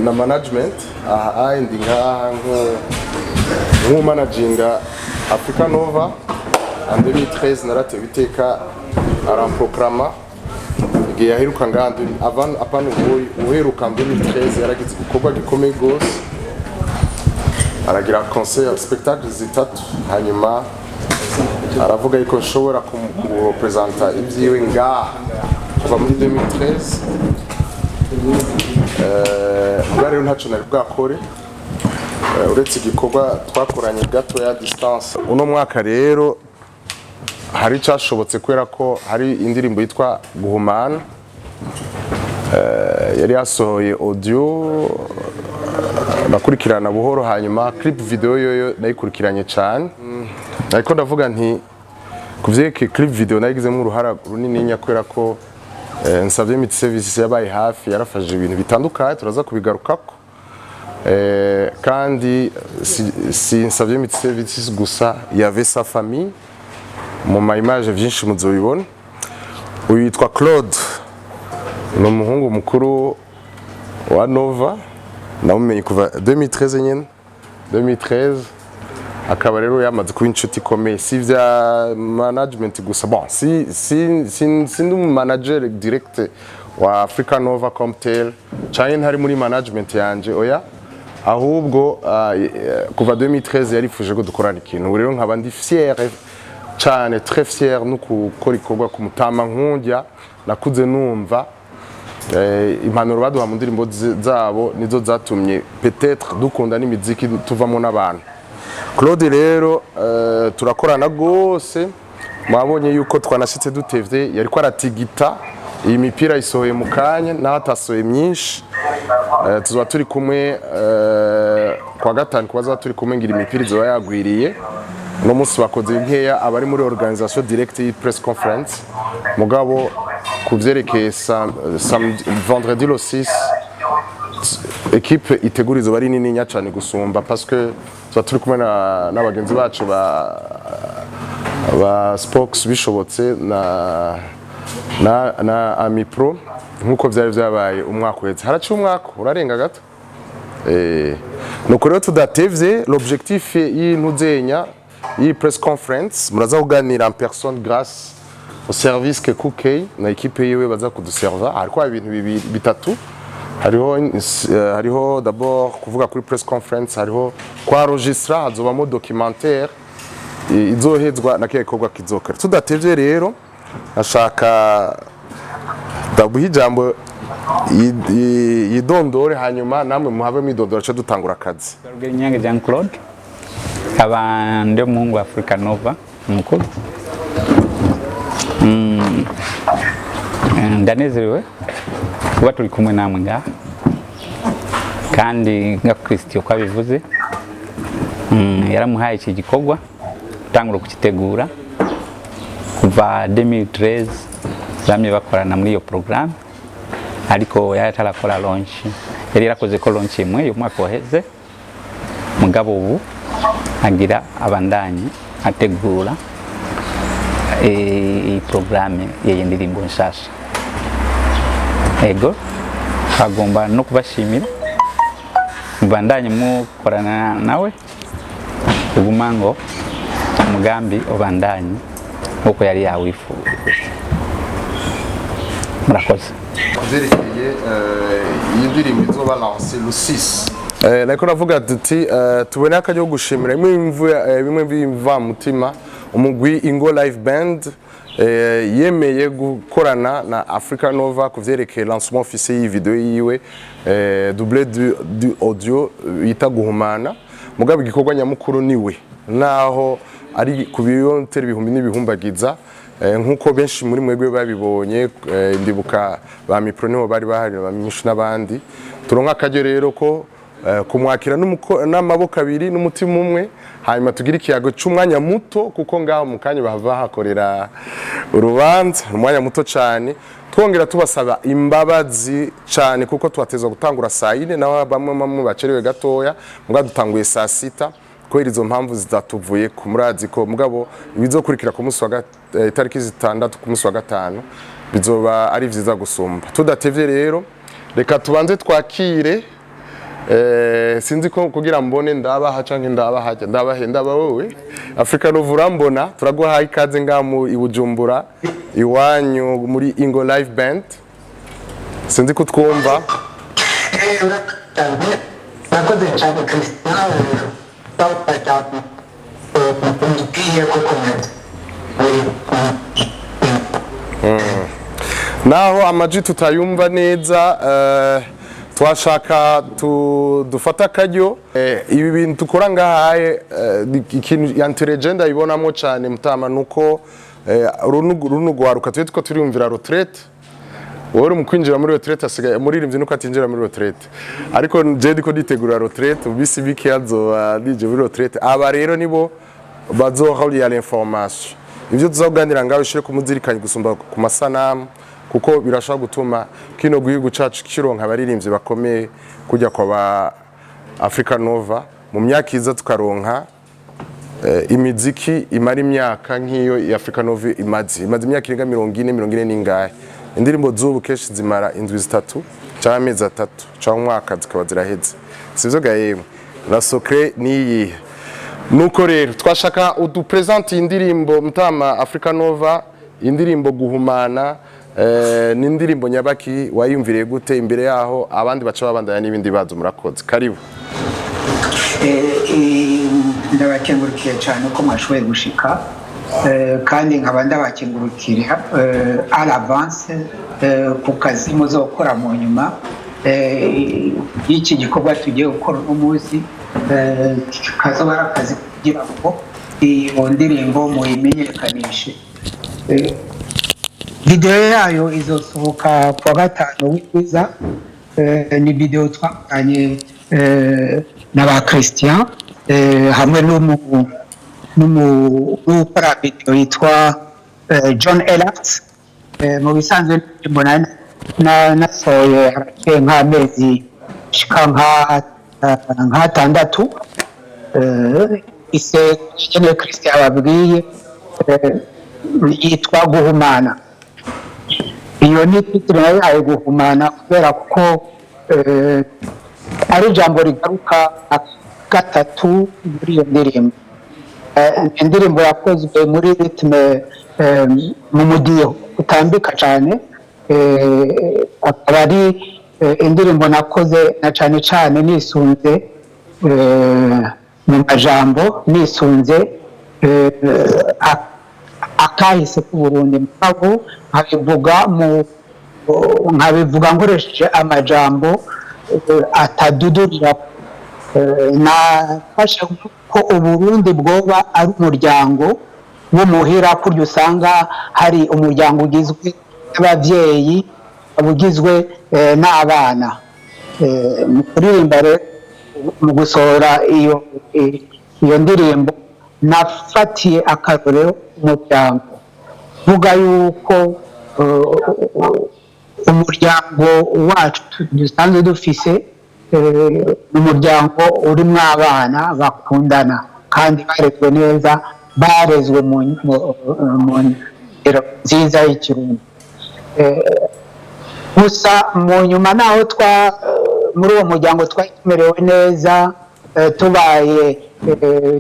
Na management aha ndi ngaha nk'umanaginga Africa Nova. En 2013 naratewe iteka, aramproclama igihe yaheruka ngaha avant, apana ubu, uheruka en 2013 yaragize igikorwa gikomeye gose, aragira concert, spectacle zitatu, hanyuma aravuga yuko nshobora kurepresenta ibyiwe ngaha kuva muri 2013. Mbwa rero ntacyo nari bwakore, uretse igikorwa twakoranye gato ya distance. Uno mwaka rero hari icyashobotse kubera ko hari indirimbo yitwa Guhumana, yari yasohoye audio, nakurikirana buhoro, hanyuma clip video yoyo nayikurikiranye cyane. Ariko ndavuga nti ku vyerekeye clip video nayigizemo uruhara runini, kubera ko Nsavye Multi Services yabaye hafi, yarafashije ibintu bitandukanye, turaza kubigarukako. Kandi si Nsavye Multi Services gusa, y avait sa famille mu ma image, vyinshi muzobibona. Uyu yitwa Claude, ni umuhungu mukuru wa Nova, namumenye kuva 2013 nyene, 2013 akaba rero yamaze kuba inshuti ikomeye. Si vya management gusa, bon, si ndi umu manager direct wa Africa Nova comme tel, canke ntari muri management yanje, oya, ahubwo kuva 2013 yarifuje ko dukorana ikintu. Ubu rero nkaba ndi fier cane, très fier no gukora ikorwa ku mutama nkundya nakuze numva. Impanuro baduha mu ndirimbo zabo nizo zatumye peut-être dukunda n'imiziki, tuvamo n'abantu. Claude rero turakorana gose, mwabonye yuko twanashitse dutevye, yariko aratigita iyi mipira isohoye mu kanya, naho atasohoye myinshi. Tuzoba turi kumwe kwa gatanu, kuba turi kumwe ngira imipira izoba yagwiriye. Uno munsi bakoze nkeya abari muri organisation direct y'i press conference, mugabo ku vyerekeye vendredi le 6, équipe itegura izoba ari nininya cyane gusumba, parce que tuba turi kumwe n'abagenzi bacu ba Spox, bishobotse na Amipro, nkuko vyari vyabaye umwaka uheze. Haraciye umwaka urarenga gato. Nuko rero tudatevye, l'objectif y'intuzenya y'iyi press conference, muraza kuganira en personne grâce au service que Kukey na équipe yiwe baza kuduserva. Hariko ibintu bibiri bitatu: hariho d'abord kuvuga kuri press conference, hariho kwaenregistra, hazobamo documentaire izohezwa na kiya gikorwa kizokora. Tudatevye rero, nashaka ndaguha ijambo yidondore, hanyuma namwe muhabe mwidondora, ce dutangura akazi. Nyange Jean Claude, nkaba ndi umuhungu wa Africa Nova mukuru. Ndanezerewe kuba turi kumwe namwe ngaha, kandi nka Christian uko abivuze, yaramuhaye iki gikorwa gutangura kukitegura kuva 2013. Bamye bakorana muri iyo programme, ariko yari atarakora launch. Yari yarakoze ko launch imwe uyu mwaka waheze, mugabo ubu agira abandanye ategura iyi programme y'iyi ndirimbo nshasha. Ego, twagomba no kubashimira, mubandanye mukorana nawe kuguma ngo umugambi ubandanye nkuko yari yawifuje. Murakoze. Kuvyerekeye iyi ndirimbo izoba lancée le 6, nariko navuga duti tubone akaryo ko gushimira bimwe bimva mutima umugwi Ingo Live Band, yemeye gukorana na Africa Nova ku vyerekeye lancement officiel y'iyi video yiwe, doublé du audio yita Guhumana. Mugabo igikorwa nyamukuru niwe, naho ari ku birometero ibihumbi n'ibihumbagiza, nkuko benshi muri mwebwe babibonye. Ndibuka ba Mipro nibo bari bahari, ba Minyishu n'abandi. Turonka akaryo rero ko kumwakira n'amaboko abiri n'umutima umwe, hanyuma tugire ikiyago c'umwanya muto, kuko ngaho mu kanya bahava bahakorera urubanza, umwanya muto cane. Twongera tubasaba imbabazi cane kuko twatezwa gutangura saa 4, naho bamwe bamwe bacerewe gatoya, mugabo dutanguye saa 6 kubera izo mpamvu zitatuvuye ku murazi ko. Mugabo ibizokurikira ku munsi wa itariki 6 ku munsi wa gatanu bizoba ari vyiza gusumba. Tudatevye rero, Reka tubanze twakire. Sinzi ko kugira mbone ndabaha canke ndabaha, ndabahe, ndaba wowe Africa Nova urambona. Turaguhaye ikaze ngaha mu i Bujumbura iwanyu muri Ingo Live Band. Sinzi ko twumva. Murakoze cyane, Christian. Cyane ugiye gukomeza. Naho amajwi tutayumva neza, twashaka dufate akaryo. Ibi bintu dukora ngahaye, ikintu yantereje ndabibonamo cyane mutama nuko runo rwaruka twe two turiyumvira retraite. Wowe uri mu kwinjira muri retraite, asigaye umuririmbyi nuko atinjira muri retraite, ariko je ndiko nditegura retraite. Mu bisi bike azoba nije muri retraite. Aba rero nibo bazohurira l'information. Ibyo tuzaganira ngaho bishire kumuzirikanye gusumba ku masanamu, kuko birashobora gutuma kino gihugu cacu kironka abaririmbyi bakomeye kujya kwa ba Africa Nova mu myaka iza, tukaronka imiziki imara imyaka nk'iyo ya Africa Nova imaze imyaka irenga 40, 40 n'ingahe. Indirimbo z'ubu kenshi zimara indwi 3 cyangwa amezi 3 cyangwa umwaka zikaba ziraheze, sivyo ga yemwe? La secret niyihe? Nuko rero twashaka udupresente indirimbo, mutama Africa Nova, indirimbo Guhumana. Ni indirimbo nyabaki? Wayumviriye gute? Imbere yaho abandi baca babandanya n'ibindi bazo. Murakoze, karibu. Ndabakengurukiye cyane ko mwashoboye gushika, kandi nkaba ndabakengurukira à l'avance ku kazi muzokora mu nyuma y'iki gikorwa tugiye gukora uno munsi, kazoba ari akazi kugira ngo iyo ndirimbo muyimenyekanishe. Video yayo izosohoka kuwa gatanu w'ikiza. Ni video twakoranye na ba Christian hamwe n'ukora video yitwa John Elart. Mu bisanzwe indirimbo nasohoye haraciye nk'amezi shika nk'atandatu. Ise nyene Christian babwiye, yitwa Guhumana. Iyo ni titre nayo yayo, Guhumana, kubera ko ari ijambo rigaruka gatatu muri iyo ndirimbo. Indirimbo yakozwe muri rythme, mu mudiho utambika cyane, akaba ari indirimbo nakoze na cyane cyane nisunze mu majambo, nisunze akahise k'Uburundi, mugabo nkabivuga nkoresheje amajambo atadudurira. Nafashe ko Uburundi bwoba ari umuryango w'umuhira, kurya usanga hari umuryango ugizwe n'ababyeyi, ugizwe n'abana. Mu kuririmba rero, mu gusohora iyo ndirimbo, nafatiye akarorero umuryango, vuga yuko umuryango wacu dusanzwe dufise umuryango urimo abana bakundana kandi barezwe neza, barezwe mu ndero nziza y'Ikirundi. Gusa mu nyuma naho twa muri uwo muryango twari tumerewe neza, tubaye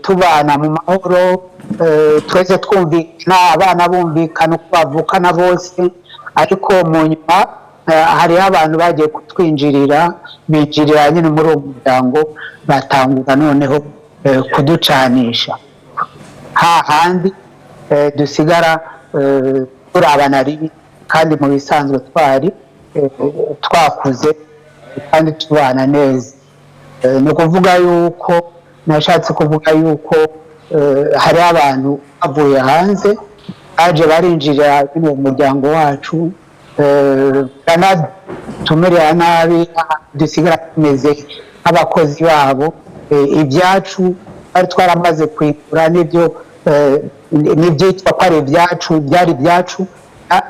tubana mu mahoro, twese twumvikana, abana bumvikana uko bavukana bose, ariko mu nyuma hariho abantu bagiye kutwinjirira, binjirira nyine muri uwo muryango, batangura noneho kuducanisha hahandi dusigara turabana ribi, kandi mu bisanzwe twari twakuze kandi tubana neza. Ni ukuvuga yuko nashatse kuvuga yuko hariho abantu bavuye hanze baje barinjira muri uwo muryango wacu, banatumerera nabi, dusigara tumeze nk'abakozi babo. Ibyacu twari twaramaze kwigura n'ibyo n'ibyitwa ko ari ibyacu byari ibyacu,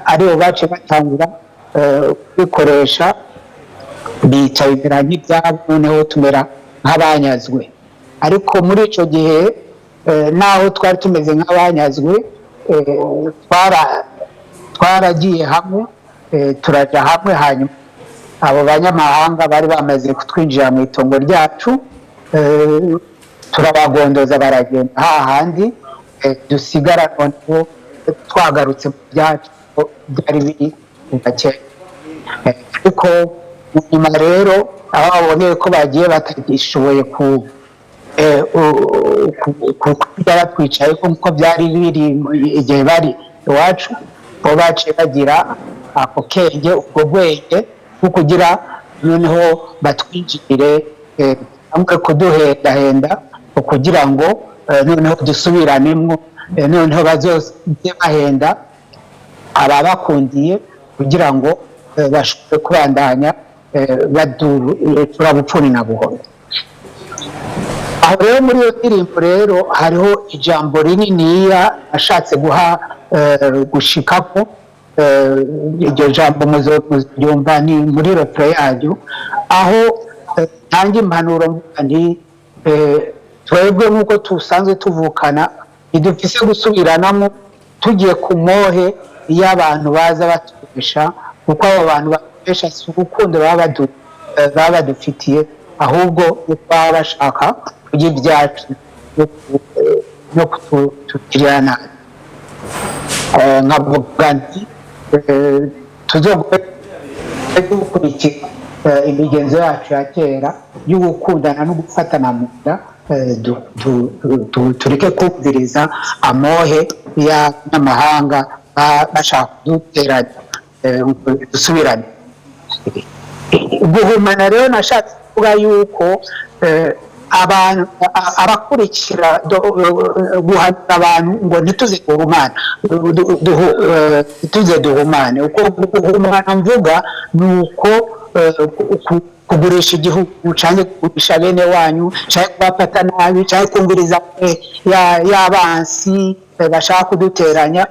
aribo bace batangura kubikoresha, bica bimera nk'ibyabo, noneho tumera nk'abanyazwe. Ariko muri icyo gihe, naho twari tumeze nk'abanyazwe, twaragiye hamwe, turaja hamwe, hanyuma Abo banyamahanga bari bamaze kutwinjira mu itongo ryacu, turabagondoza baragenda hahandi, dusigara noneho twagarutse mu byacu byari biri kuva kera. Ariko nyuma rero aho baboneye ko bagiye batagishoboye ku kurya batwicaye nk'uko byari biri igihe bari iwacu, bo baciye bagira ako kenge, ubwo bwenge bwo kugira noneho batwinjirire, bamwe kuduhendahenda kugira ngo noneho dusubiranemo, noneho bazoze bahenda ababakundiye kugira ngo bashobore kubandanya baducura bupfuni na buhoro. Aho rero muri iyo ndirimbo rero hariho ijambo rininiya ashatse guha gushikako. Iryo jambo muzoryumva ni muri refrain yaryo, aho ntanga impanuro mvuga nti twebwe nk'uko tusanzwe tuvukana ntidufise gusubiranamo tugiye ku mohe iyo abantu baza batubesha, kuko abo bantu batubesha si urukundo baba badufitiye, ahubwo uko baba bashaka kurya ibyacu no kutugirira nabi. Nkavuga nti tuzogume dukurikira imigenzo yacu ya kera yo gukundana no gufatana mu nda, tureke kumviriza amohe y'abanyamahanga bashaka kuduteranya ngo dusubirane. Guhumana rero nashatse kuvuga yuko abantu abakurikira guhanura abantu ngo ntituze guhumana, ntituze duhumane. Uko guhumana mvuga ni uko kugurisha igihugu canke kugurisha bene wanyu canke kubafata nabi canke kumviriza y'abansi bashaka kuduteranya.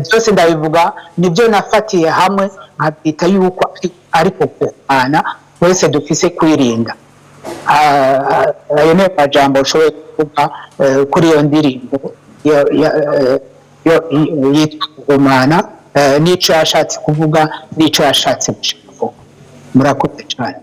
Byose ndabivuga, nibyo nafatiye hamwe nkabyita yuko ariko guhumana wese dufise kwirinda. Ayo niyo majambo ushoboye kuvuga kuri iyo ndirimbo yitwa Guhumana, n'ico yashatse kuvuga n'ico yashatse gushika. Murakoze cyane.